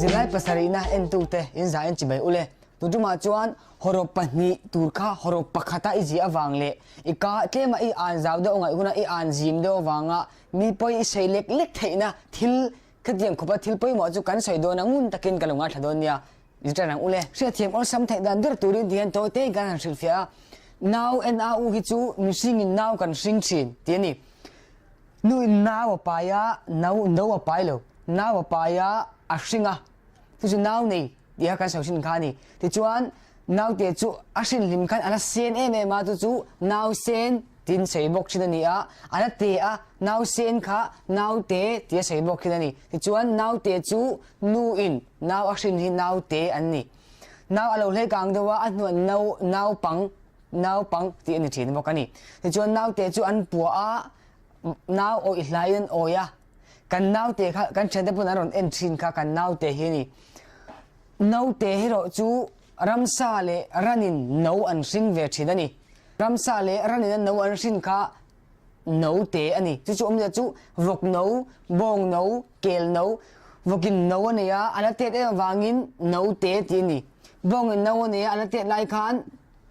Zirlai pasarihna entute in za en chibai ule. Tutumah chuan hawrawp pahnih tur kha hawrawp pakhata i zih avang leh i ka tlema i an zau deuh ngaih huna i an zim deuh avanga mi pawi i sawi lek lek theihna thil khatiang khawpa thil pawimawh chu kan sawi dawn a ngun takin ka lo ngaithla dawn nia. Zirtir ang ule. Hriatthiam awlsam theih dan ber turin ti hian tawi te kan han hrilhfiah a, nau NAU hi chu mihringin nau kan hring thin tih a ni. Nuin nau a pai a, nau no a pai lo. Nau a pai a, a hring a. Chu chu nau nei tih kha kan sawi thin kha a ni. Tichuan, naute chu a hrin hlim khan a la sen em em a, chu chu nau sen tiin sawi bawk thin a ni a. A la te a, nau sen kha naute tia sawi bawk thin a ni. Tichuan, naute chu nuin nau a hrin hi naute an ni. Nau a lo hlei kang deuh a, a hnuah nau naupang naupang tih a ni thin bawk a ni. Tichuan naute chu an puah a, nau awih hlaiin an awi a, kan naute kha kan thiante pawn an rawn en thin kha kan naute hi a ni. Naute erawh chu ramsa leh ranin no an hring ve thin a ni. Ramsa leh ranin a no an hrin kha naute a ni. Chu chu awmzia chu vawk no, bawng no, kel no, vawkin no a nei a, a la tet em avangin naute tih a ni. Bawngin no a nei a, a la tet lai khan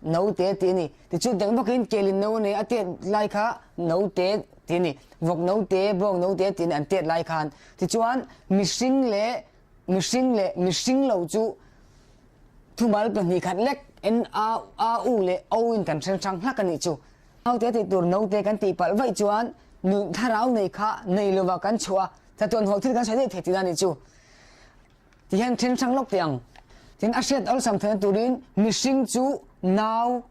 naute tih a ni. Tichuan dang bawkin kelin no a nei a, a tet lai kha naute tih a ni. Vawk naute, bawng naute tih a ni an tet lai khan. Tichuan mihring leh mihring leh mihring lo chu thumal pahnih khat lek N A A U leh O in kan then hrang hlak a nih chu. Naute tih tur naute kan tih palh vaih chuan nun thlarau nei kha nei lova kan chhuah a, chatuan haw thil kan sawi daih thei tihna a nih chu. Tihian then hrang lawk teh ang. Tin, a hriat awlsam theihna turin mihring chu nau,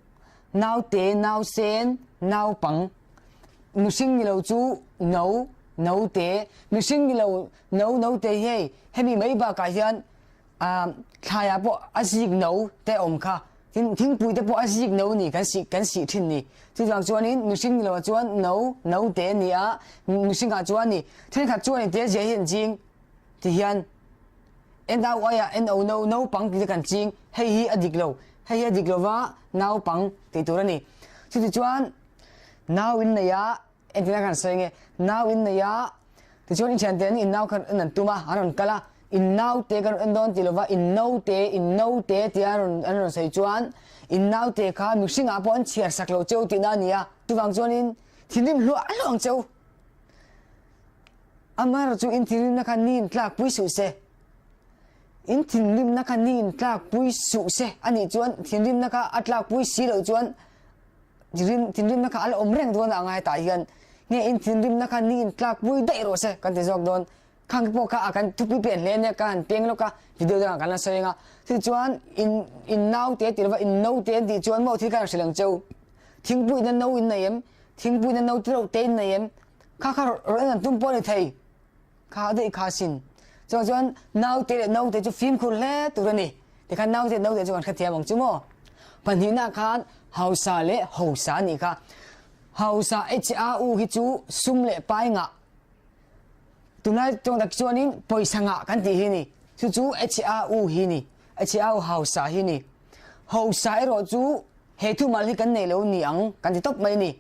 naute, nausen, naupang, mihring ni lo chu no, note, mihring ni lo no, note hi hei hemi mai bakah hian ah thlaiah pawh a zik no te awm kha, tin thingpui te pawh a zik no ni kan sih kan sih thin ni. Chuvang chuanin mihring ni loah chuan no, note a ni a, mihringah chuan ni thenkhat chuan engtia zia hi an ching ti hian. NAU aiah NO no naupang tih te kan ching, hei hi a dik lo, hei hi a dik lova naupang tih tur a ni. Chutichuan nau in nei a, engtin a kan sawi nge, nau in nei a, tichuan i thiante an in nau kha en an tum a, an rawn kal a, in naute kan rawn en dawn tih lova in naute, in naute tia an rawn an rawn sawi chuan in naute kha mihringah pawh an chhiar sak lo cheu tihna a ni a, chuvang chuanin thinrim hluah hluah ang cheu. Amaherawh chu in thinrimna kha ni in tlak pui suh se. In thinrimna kha ni in tlak pui suh se a nih chuan thinrimna kha a tlak pui si loh chuan thinrimna kha a la awm reng dawn a angai tah hian nge in thinrimna kha ni in tlak pui daih rawh se kan ti zawk dawn. Khang pawh kha a kan thupui pian hle ania ka han piang lawk a video dangah kan la sawi ang a. Tichuan in in naute tih lova in note an tih chuan maw thil kha an hrilh ang cheu. Thingpuiin a no in nei em? Thingpuiin a no te reuh te in nei em? Kha kha rawn en an tum pawh a ni thei. Kha daih kha sin. Chuvang chuan naute leh naute chu fimkhur hle tur a ni. Tikhan naute leh naute chu kan hrethiam ang chu maw? Pahnihna khan hausa leh hosa a nih kha. Hausa HAU hi chu sum leh pai ngah. Tunlai tawng tak chuanin pawisa ngah kan tih hi a ni. Chu chu HAU hi a ni. HAU hausa hi a ni. Hosa erawh chu he thumal hi kan nei lo ni ang kan ti tawp mai a ni.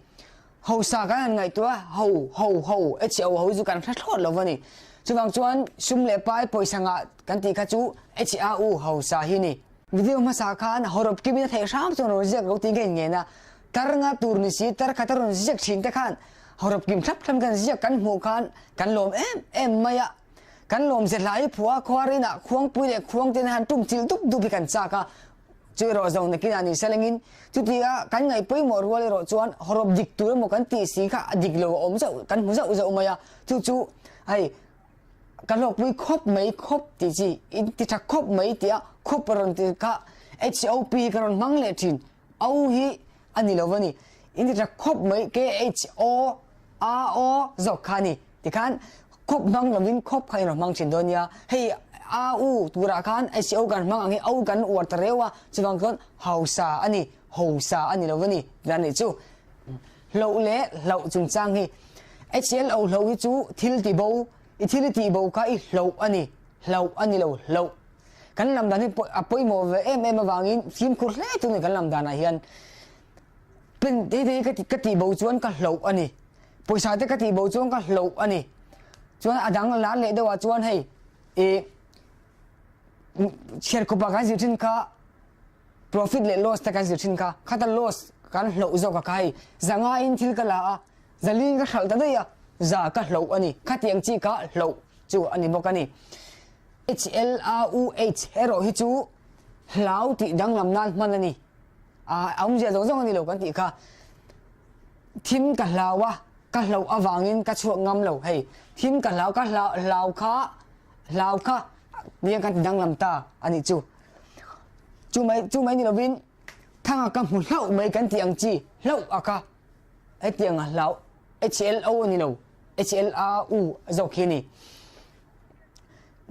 Hosa kan han ngaihtuah a, ho, ho, ho, HO ho hi chu kan hre thlawt lo va ni. Chuvang chuan sum leh pai pawisa ngah kan tih kha chu HAU hosa hi a ni. Video hmasa khan hawrawp kimin a theih hram chuan rawn ziak lo tiin ka inngen a, tar nga tur ni si tar khat a rawn ziak thin te khan hawrawp kim thlap thlap kan ziak kan hmuh khan kan lawm em em mai a. Kan lawm ze hlai phua khuar inah khuangpui leh khuang ten han tum chilh dup dup hi kan chak a, chu erawh zo nakin ah ni selengin chutia kan ngaih pawimawh rual erawh chuan hawrawp dik tur emaw kan tih si kha a dik lo a awm zauh kan hmu zauh zauh mai a, chu chu hei ka hlawkpui khawp mai khawp tih chi in ti tha khawp mai tih a khawp a rawn ti kha HOP hi ka rawn hmang leh thin O hi a ni lo va ni in ti tha khawp mai KHO A-aw zawk kha a ni. Tikhan khawp hmang lovin khawp kha in rawn hmang thin dawn nia. Hei A-u turah khan SEO kan hmang ang hi O kan uar ta reu a, chuvang chuan hausa a ni, hosa a ni lo va ni tih a nih chu. Hloh leh hlauh chungchang hi HLO hloh hi chu thil ti bo, i thil i tih bo kha i hloh a ni, hlauh a ni lo, hloh. Kan lam dan hi a pawimawh ve em em avangin fimkhur hle tur a ni kan lam danah hian. Pen te te hi ka tih bo chuan ka hloh a ni. Pawisa te ka tih bo chuan ka hloh a ni. Chuan a dang lar leh deuhah chuan hei ih. Chhiarkawpa kan zir thin kha profit leh loss te kan zir thin kha, khata loss kan hloh zawk a kha hei zangaiin thil ka la a, zaliin ka hralh ta daih a, za ka hloh a ni. Khatiang chi kha hloh chu a ni bawk a ni. HLAUH erawh hi chu hlau tih danglam nan hman a ni. A awmzia zawng zawng a ni lo kan tih kha. Thim ka hlau a, ka hloh avangin ka chhuak ngam lo hei. Thim ka hlau, ka hlau hlau kha hlau kha nia kan ti danglam ta a nih chu. Chu mai chu mai ni lovin thanga ka hmu hlauh mai kan tih ang chi hlauh a kha hetiang a hlau HLO a ni lo HLAU zawk hi a ni.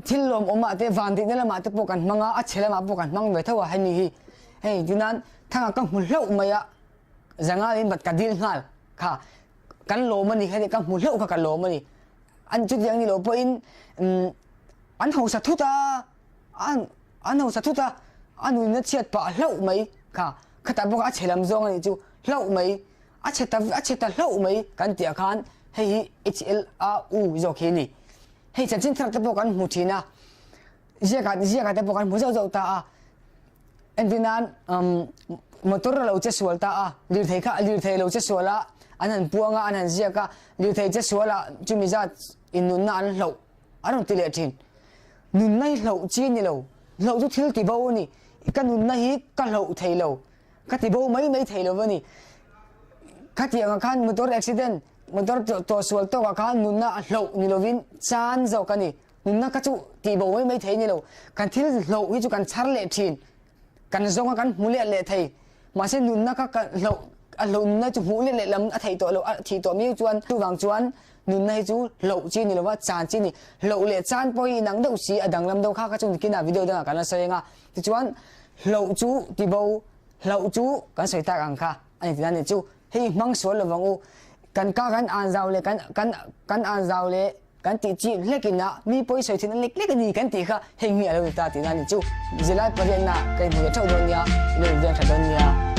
Thil lawmawm ah te van tihna lamah te pawh kan hmang a, a chhe lamah pawh kan hmang ve tho a hemi hi. Hei tinan thanga ka hmu hlauh mai a Zangalin bat ka dil nghal kha kan lawm a ni kha ka hmu hlauh kha ka lawm a ni. An chutiang ni lo pawhin an hausa thut a, an an hausa thut a, a nunna chhiat pah hlauh mai kha khatah bawk a chhe lam zawng a nih chu hlauh mai a chhe ta a chhe ta hlauh mai kan tih ah khan hei hi HLAU zawk hi a ni. Hei chanchin thar te pawh kan hmu thin a, ziakah ziakah te pawh kan hmu zauh zauh ta a. Entir nan motor a lo che sual ta a, lirthei kha lirthei a lo che sual a, an han puang a, an han ziak a, lirthei che sual ah chumi zat in nunna an hloh an rawn ti leh thin. Nunna hi hloh chi a ni lo, hloh chu thil ti bo a ni, ka nunna hi ka hloh thei lo, ka ti bo mai mai thei lo a ni. Khatiang ah khan motor accident, motor tawhsual tawk ah khan nunna a hloh ni lovin chan zawk a ni. Nunna kha chu tih bo mai mai thei ni lo. Kan thil hloh hi chu kan chhar leh thin. Kan zawng a kan hmu leh leh thei. Mahse nunna kha kan hloh a hloh nunna chu hmuh leh leh lam a theih tawh lo a thih tawh miau chuan chuvang chuan nunna hi chu hloh chi ni lova chan chi ni. Hloh leh chan pawh hi inang deuh si a danglam deuh kha kha chu nikinah video dangah kan la sawi ang a. Tichuan hloh chu ti bo hloh chu kan sawi tak ang kha a ni tihna ni chu. Hei hmang sual lovang u. Kan ka kan an zau leh kan kan kan an zau leh Kan tih chih hlek in a mi pawi sawi thin a lek lek a ni kan tih kha heng hi a lo ni ta tihna a ni chu. Zilai pariatna ka inhmu leh theuh dawn nia, i lo inveng tha dawn nia.